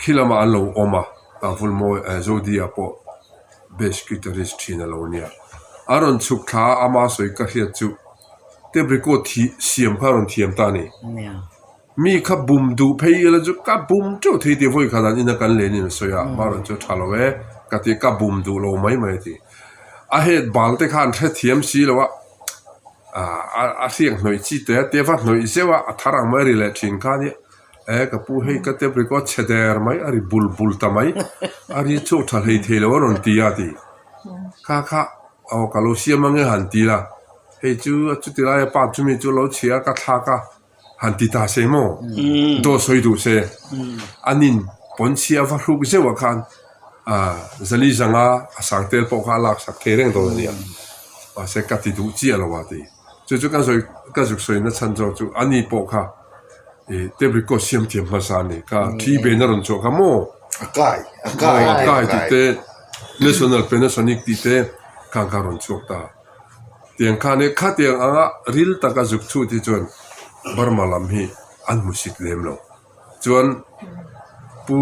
S5: khi lamah an lo awm a Tavulmawi ehh Zodia pawh bass guitarist thin a lo nia. A rawn chhuk thla a ama sawi ka hriat chu tape record thi siam kha a rawn thiam ta a ni. Mi kha bum duh phei ila chu ka bum teuh thei tih vawi khat an ina kan len in a sawi a, Maron chu a tha lo e ka ti ka bum duh lo mai mai a ti. A het bal te khan hrethiam si lo a, a hriak hnawih chi te a tia va hnawih zeuh a, a thar ang mai a ri leh thin kha nia. E ka pu hei ka tape record chhe der mai a ri bul bul ta mai, a ri chhuak tha hlei thei lo a rawn ti a ti. Kha kha aw ka lo siam ange han ti la, hei chu chuti laia pa chumi chu lo chhia a ka thlak a. Han ti ta se maw? Dawt sawi duh se. Anin pawnchhia va hruk zeuh ah khan Zali Zanga a sang tel pawh kha a lak sak thei reng dawn a nia. Mahse ka ti duh chiah lo a ti. Chu chu ka sawi ka zuk sawi na chhan zawk chu ani pawh kha tape record siam thiam hmasa a ni. Ka thi ben a rawn chhuah kha maw?
S7: A kai, a kai.
S5: A kai tih te, National Panasonic tih te khang kha a rawn chhuak ta. Tiang khan e khatiang anga ril taka zuk chhut hi chuan Burma lam hi an hmu sit lem lo. Chuan Pu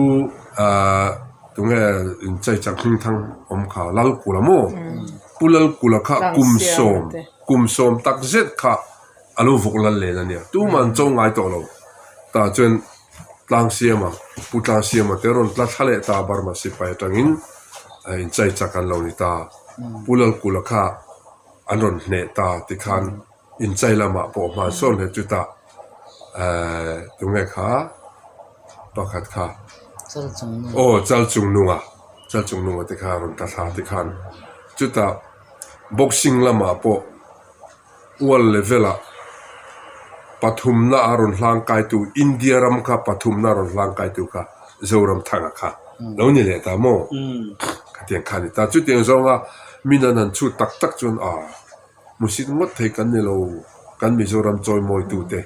S5: ah tunge inchai chak hmingthang awm kha Lalkula maw? Pu Lalkula kha kum sawm kum sawm tak zet kha a lo vawk lal len a nia. Tumah an cho ngai tawh lo. Tah chuan Tlangsiama Pu Tlangsiama te rawn tla thla leh ta Burma sipai atangin inchai chak an lo ni ta. Pu Lalkula kha an rawn hneh ta tikhan inchai lamah pawh hman sawn hle chutah ehh tunge kha pakhat kha aw Chalchungnunga Chalchungnunga te kha a rawn tla thla tikhan chutah boxing lamah pawh World level ah pathumna a rawn hlang kaitu India ram kha pathumna a rawn hlang kaitu kha Zoramthanga kha lo ni leh ta maw? Khatiang kha a ni ta. Chutiang zawnga min an han chhut tak tak chuan a hmusit ngawt thei kan ni lo, kan Mizoram chawimawitu te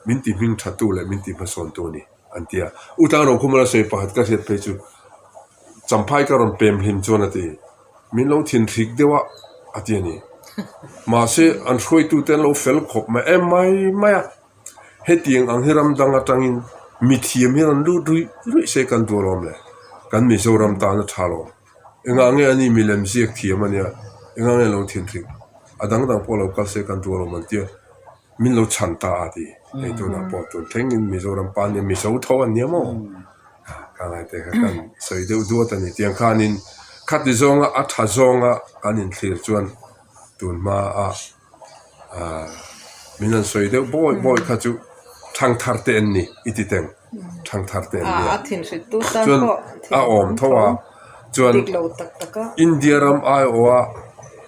S5: min ti hming thatu leh min ti hmasawntu a ni an ti a. U Tlangrokhuma la sawi pakhat ka hriat phei chu Champhai ka rawn pem hlim chuan a ti. Min lo thinhrik deuh a, a ti a ni. Mahse, an hruaitute an lo fel khawp mai em mai mai a. Hetiang ang hi ram dang atangin mithiam hian an lut ruih ruih se kan duh alawm le. Kan Mizoram tan a tha lo. Engah nge ani milem ziak thiam a nia, engah nge an lo thinhrik? A dang dang pawh lo kal se kan duh alawm an ti a. Min lo chhan ta a ti. Hei tunah pawh tun thlengin Mizoram pa nia Mizo tho an nia maw? Ka ngaite kha kan sawi deuh duat a ni. Tiang khanin khati zawnga a tha zawnga kan inthlir chuan tun hma a min han sawi deuh bawi bawi kha chu thangthar te an ni i ti teng. Thangthar te an nia. Chuan a awm tho a chuan India ram aiawha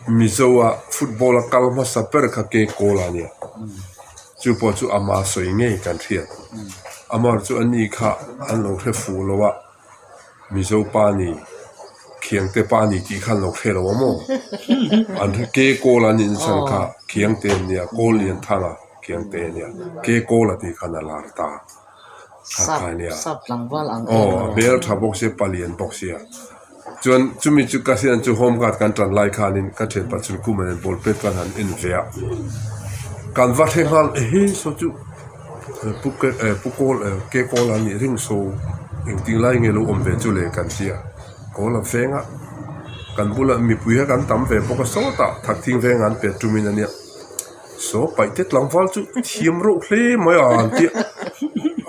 S5: Mizo-a football-a kal hmasa ber kha ke kawl a nia. Chu pawh chu ama sawi ngei kan hriat. Amar chu ani kha an lo hre fuh lo a, Mizo pa ni, Khiangte pa ni tih kha an lo hre lo a maw? An hre ke kawl an inchhan kha Khiangte an nia, Kawl Lianthanga Khiangte a nia, ke kawl a tih khan a lar ta. Kha kha a nia. Aw, a hmel tha bawk sia, palian bawk sia. Chuan chumi chu ka hriat chu home guard kan tan lai khanin ka thianpa chhun khum nen ball pet kan han en ve a, kan va hre nghal ehe saw chu pu ke pu kawl ke kawl a nih ring saw engtin lai nge lo awm ve chu le kan tia kawl a veng a kan bulah mipui kha kan tam ve bawk a sawtah thakthing veng an pet tumin a nia. Saw paih te tlangval chu thiam reuh hle mai a an tia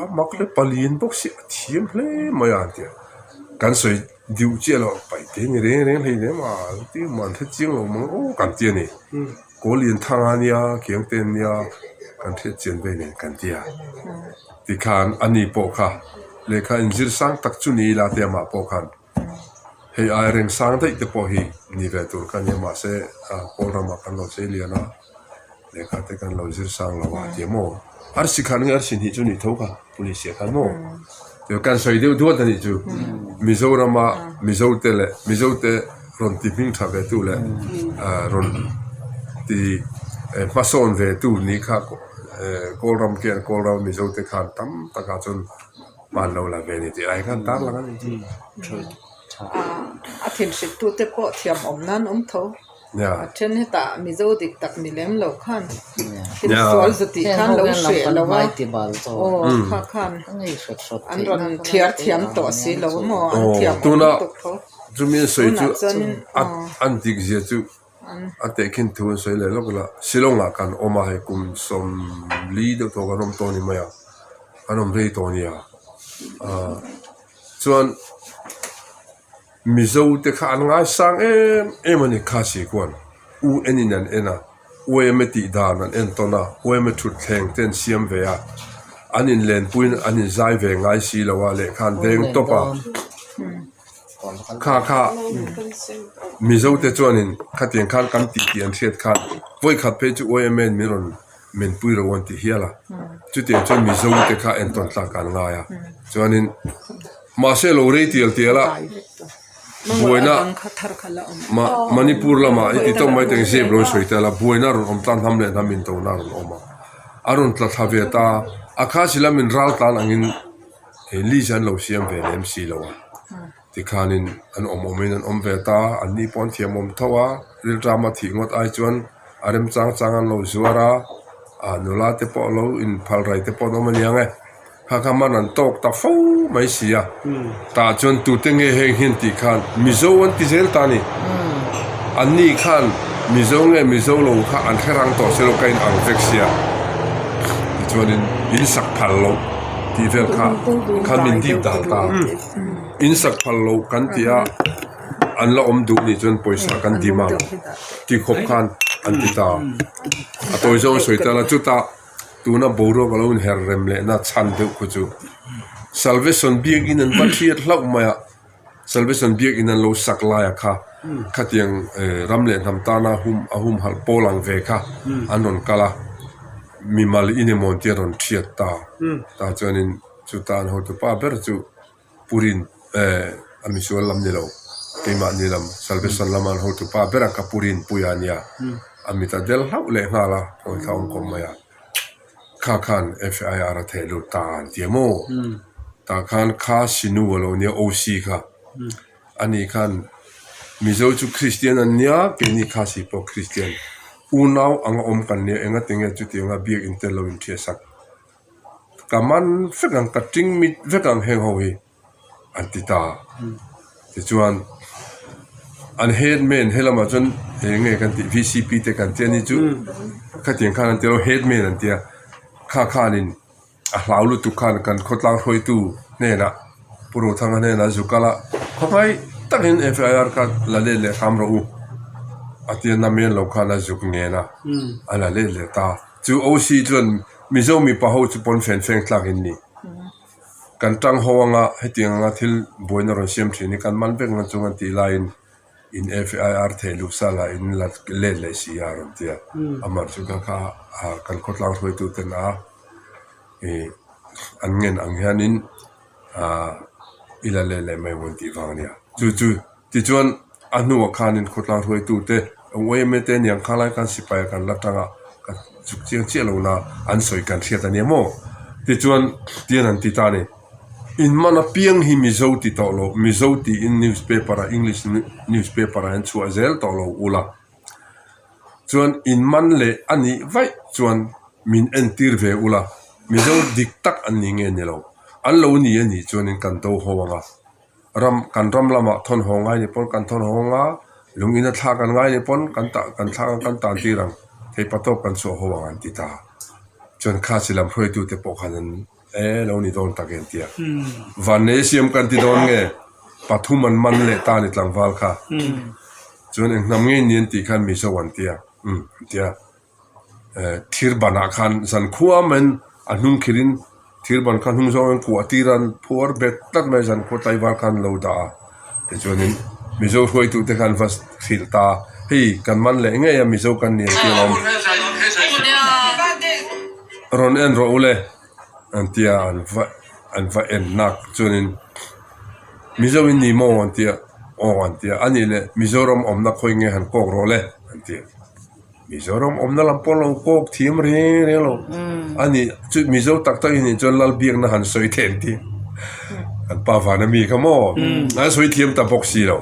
S5: a mak hle palian bawk si a thiam hle mai a an tia kan sawi deuh chiah lo paih te ni reng reng hlei lem a an ti an hre chiang lo mang aw kan ti a ni kawl lian thang a nia kiang te an nia kan hriat chian vei nen kan tia tikhan ani pawh kha lehkha inzir sang tak chu ni ila te amah pawh khan. Hei ai reng sang daih te pawh hi ni ve tur ka nia mahse kawl ramah kan lo chei lian a lehkha te kan lo zir sang lo a ti maw arsi khan nge arsi hnih chu nih tho kha police ah khan maw tichuan kan sawi deuh duat a nih chu Mizorama Mizo te leh Mizo te rawn ti hming tha ve tu leh rawn ti hmasawn ve tu nih kha kawl ram khian kawl rama Mizo te khan tam takah chuan. Hman lo la ve ni tih ai khan tar lang a ni chu.
S3: A thinhrilh tu te pawh thiam awm nan awm tho. A then hetah Mizo dik tak ni lem lo khan thil sual zu tih khan lo hreh lo a. Aw kha khan an rawn thiar thiam tawh si lo maw an thiam awm lutuk tho.
S5: Chumi an sawi chu an dik zia chu a tehkhin thu an sawi leh lawk ila Shillong ah kan awm a hei kum 40 deuh tawh kan awm tawh a ni mai a an awm rei tawh a nia ah chuan Mizo te kha an ngaisang em em a ni Khasi khuan U enin an en a UMA tih dan an en tawn a UMA thutthleng te an siam ve a an inlenpuiin an inzai ve ngai si lo a lehkha an veng tawp a. Kha kha Mizo te chuanin khatiang khan kan tih tih an hriat khan vawikhat phei chu YMA in min rawn menpui ro an ti hial a, chutiang chuan Mizo te kha entawn tlak an ngai a, chuanin mahse lo rei tial tial a buaina Manipur lamah heti tawp mai teng zep lo in sawi tel a, buaina rawn awm tlang hnam leh hnam intona a rawn awm a, a rawn tla thla ve ta a, Khasi lamin ral tlan angin. He list an lo siam ve lem si lo a, tikhanin an awm awmin an awm ve ta, an ni pawh an thiam awm tho a, rilṭama thih ngawt ai chuan a remchang chang an lo zuar a, ah nula te pawh lo inphal rai te pawh an awm aniang e, kha kha man an tawk ta fo mai si a, tah chuan tute nge heng hian tih khan Mizo an ti zel ta a ni, an ni khan Mizo nge Mizo lo kha an hre rang tawh si lo ka in ang vek sia, tichuanin in sak phal loh. Tih vel kha khan min dip dan ta. In sak phal lo kan ti a, an la awm duh nih chuan pawisa kan dim ang tih khawp khan an ti ta. A tawi zawng sawi ta la chutah tuna boruak a lo inher rem lehna chhan deuh khu chu Salvation biakin an va hriat hlauh mai a. Salvation biakin an lo sak laia kha khatiang ram leh hnam tana hum a humhalh pawl ang ve kha an rawn kal a, mimal in emaw an tia rawn thiat ta. Tah chuanin chuta an hotupa ber chu Purin a misual lam ni lo keimahni lam Salvation lama an hotupa bera kha Purin puia a nia, a mit a del hlauh leh nghal a, thawithla awm kawm mai a. Kha khan FIR a theh lut ta an ti a maw? Tah khan kha Sinu a lo nia OC kha. Ani khan Mizo chu Kristian an nia, keini Khasi pawh Kristian. Unau anga awm kan nia, engatinge chutianga biakin tel lo inthiahsak. Ka man vek ang, ka ting mit vek ang heng ho hi. an ti ta. Tichuan an headman he lamah chuan eng nge kan tih V_C_P te kan tia ni chu khatiang khan an ti lo headman an tia kha khanin a hlau lutuk khan kan khawtlang hruaitu hnenah Pu Rothanga hnenah zu kal a khawngaih takin F_I_R kha la let leh hram rawh u a tia namen lo khan a zuk ngen a a la let leh ta chu O_C chuan Mizo mipa ho chu pawn fen feng tlak in ni. Kan tang ho anga hetiang anga thil buaina rawn siam thin hi kan man vek na chung an tih laiin in FIR theh luh sa lah in la let leh si a rawn ti a, amah chu kha kha kan khawtlang hruaitu ten a ih an ngen ang hianin ah i la let leh mai maw an tih vang a nia. Chu chu tichuan a hnuah khanin khawtlang hruaitu te yma te aniang kha lai khan sipai ah kan la tang a ka chuk chiang chiah lo na an sawi kan hriat a nia maw tichuan tian an ti ta a ni. In man apiang hi Mizo ti tawh lo, Mizo tiin newspaper ah English newspaper ah hian chhuah zel tawh lo ula. Chuan in man leh a nih vaih chuan min entir ve ula, Mizo dik tak an ni nge ni lo. An lo ni a nih chuanin kan do ho ang a. Ram, kan ram lamah thawn haw ngai ni pawn kan thawn haw ang a, lung ina thlak an ngai ni pawn kan tah kan thlak ang kan tan tir ang, theipatawp kan chhuah ho ang an ti ta. Chuan Khasi lam hruaitute pawh khan an E lo ni dawn tak em tia. Vannei siam kan ti dawn nge pathum an man leh ta ni tlangval kha. Chuan eng hnam ngei ni an tih khan Mizo an tia. Umm an tia. Thir banah khan zan khua main a hnung khirin thir ban kha hnung zawng in kuah tir an phuar bet tlat mai zan khua tlaivar khan lo dah a. Tichuanin Mizo hruaitute khan va hrilh ta hei kan man leh ngei a Mizo kan ni an tia lawm. Rawn en rawh u le. An tia an va an va en nak chuanin Mizo in ni maw an tia aw an tia a nih leh Mizoram awmna khawi nge han kawk rawh le an tia Mizoram awmna lam pawh lo kawk thiam reng reng lo a nih chu Mizo tak tak in nih chuan Lalbiakna han sawi thei an ti an pa vana mi kha maw an sawi thiam ta bawk si lo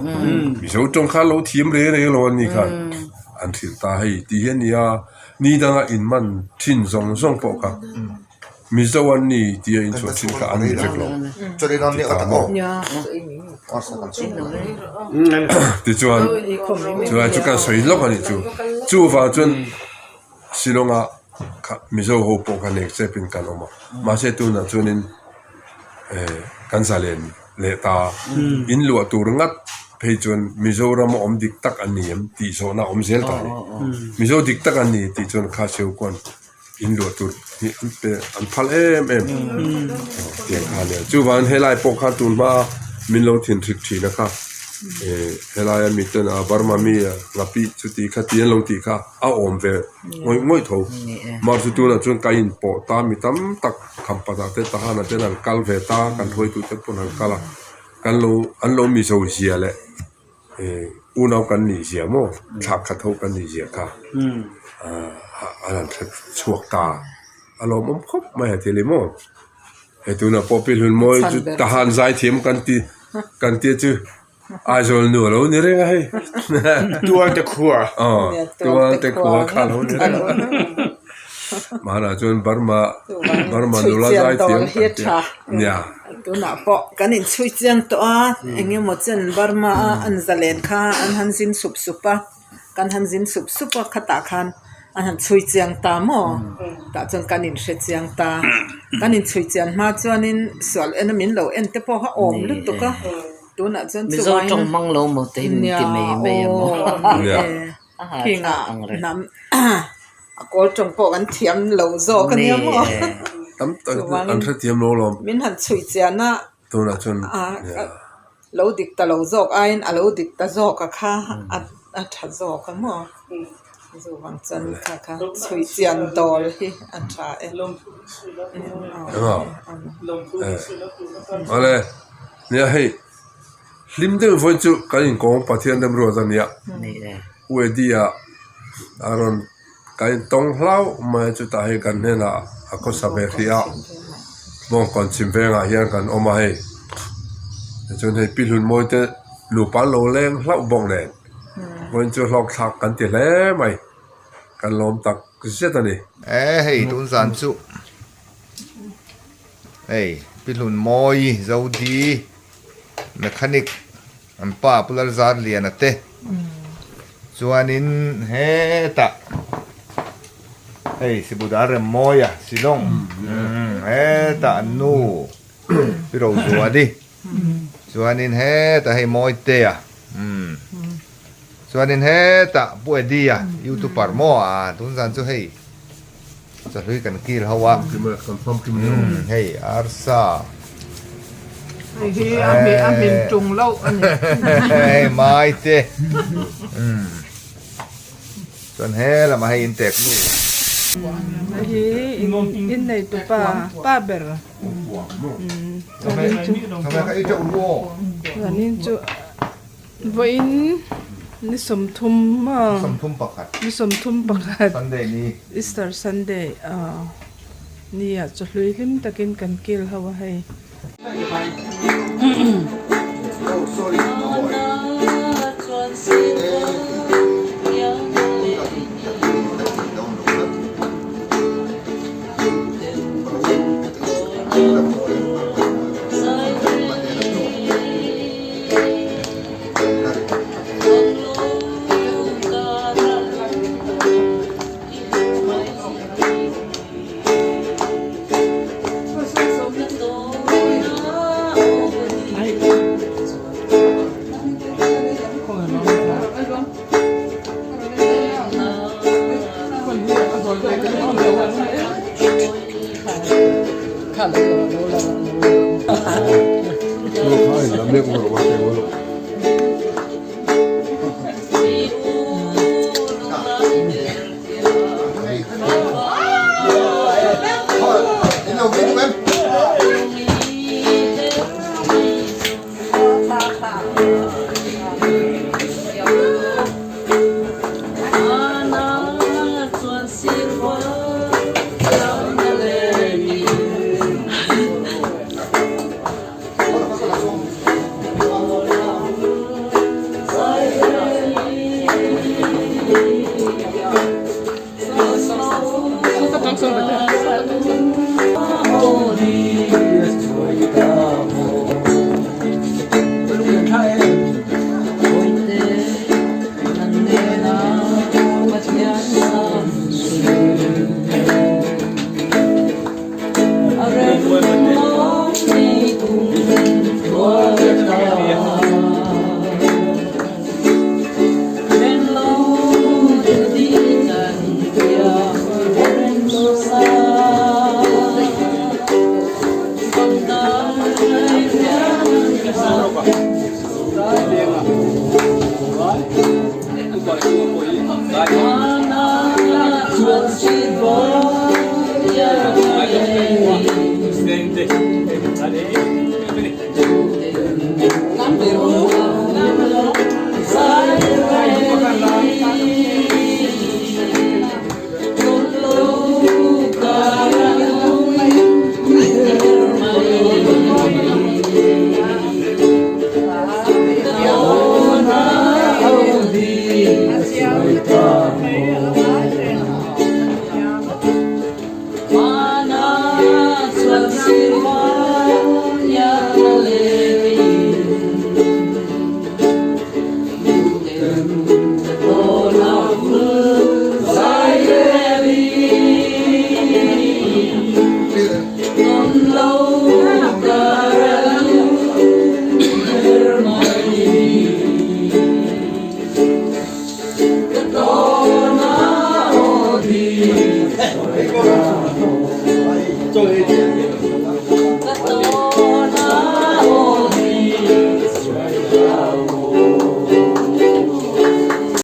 S5: Mizo tawng kha lo thiam reng reng lo an ni khan an hrilh ta hei tih hi a ni a. Ni danga inman thin zawng zawng pawh kha Mizo an ni tia inchhuah thin kha an ni vek lo ti ta maw? Tichuan chulai chu kan sawi lawk a nih chu. Chuvang chuan Shillong-a kha Mizo ho pawh kha nek chepin kan awm a, mahse tunah chuanin eh kan zalen leh ta in luah tur ngat phei chuan Mizoram a awm dik tak an ni em tih zawhna a awm zel ta a ni. Mizo dik tak an ni tih chuan kha seu kuan in luah tur hi an pe an phal em em tiang kha a nia. Chuvangin helai pawh khan tun hma min lo thin hrik thin a kha eh helaia miten a Burma mi a nghapih chuti kha ti an lo tih kha a awm ve ngawih ngawih tho. Mahse chu tunah chuan ka inpawh ta mi tam tak Khampat ah te Tahan ah ten an kal ve ta kan hruaitu te pawn an kal a kan lo an lo mizo zia leh eh unau kan nih zia maw thlak khat ho kan nih zia kha ah an han hre chhuak ta a lawmawm khawp mai a thil hi maw hei tunah pawh Pi Hlunmawi chu Tahan zaithiam kan ti kan tia chu. Aizawl nu a lo ni reng a hei.
S4: Tualte khua.
S5: Aw, Tualte khua kha a lo ni reng a. Hmanah chuan Burma, Burma nula zai thiam kan ti a. Nia.
S3: Tunah pawh kan inchhui chiang tawh a, eng emaw chen Burma a an zalen kha an han zin sup sup a. Kan han zin sup sup a, khatah khan an han chhui chiang ta maw? Tah chuan kan inhre chiang ta. Kan inchhui chian hma chuanin sual ena min lo en te pawh kha awm lutuk a. Tunah chuan
S2: Mizo tawng hmang lo maw te hi min ti mai mai a maw?
S3: Nia aw khing ah hnam a kawl tawng pawh kan thiam lo zawk a nia maw?
S5: Tam tak an hrethiam lo lawm.
S3: Min han chhui chian a.
S5: Tunah chuan nia.
S3: Lo dik ta lo zawk aiin a lo dik ta zawk a kha a tha zawk a maw? Chuvang chuan kha kha chhui chian dawl hi a tha e.
S5: Awle nia hei hlim deuh vawi chu kan inkawng Pathian remruat a nia U Eddie-a a rawn Ka intawng hlauh mai a chutah hei kan hnenah a khawsa ve hrih a bawngkawn chhim vengah hian kan awm a hei tichuan hei pi hlunmawi te nupa an lo leng hlauh bawk nen vawiin chu hlawk thlak kan ti hle mai kan lawm tak zet a ni.
S7: E hei tun zan chu hei pi hlunmawi zodi mechanic An pa Pu Lalzarliana te chuanin hetah hei Sibudar Remmawia Shillong hetah an nu Pi Rozuali chuanin hetah hei Mawitea chuanin hetah Pu Eddie-a youtuber maw a tun zan chu hei Chahlui kan kil ho a. Hei arsa.
S3: Hei hi a hmin a hmin tung loh a ni.
S7: Hei mai te. Chuan he lamah hei in tek nu.
S3: Hei hi in nei tu pa pa ber. Chuan in chu. Vawiin ni 30 maw?
S7: 31.
S3: Ni 31.
S7: Sunday ni.
S3: Easter Sunday ah ni ah chawhlui hlim takin kan kil ho a hei.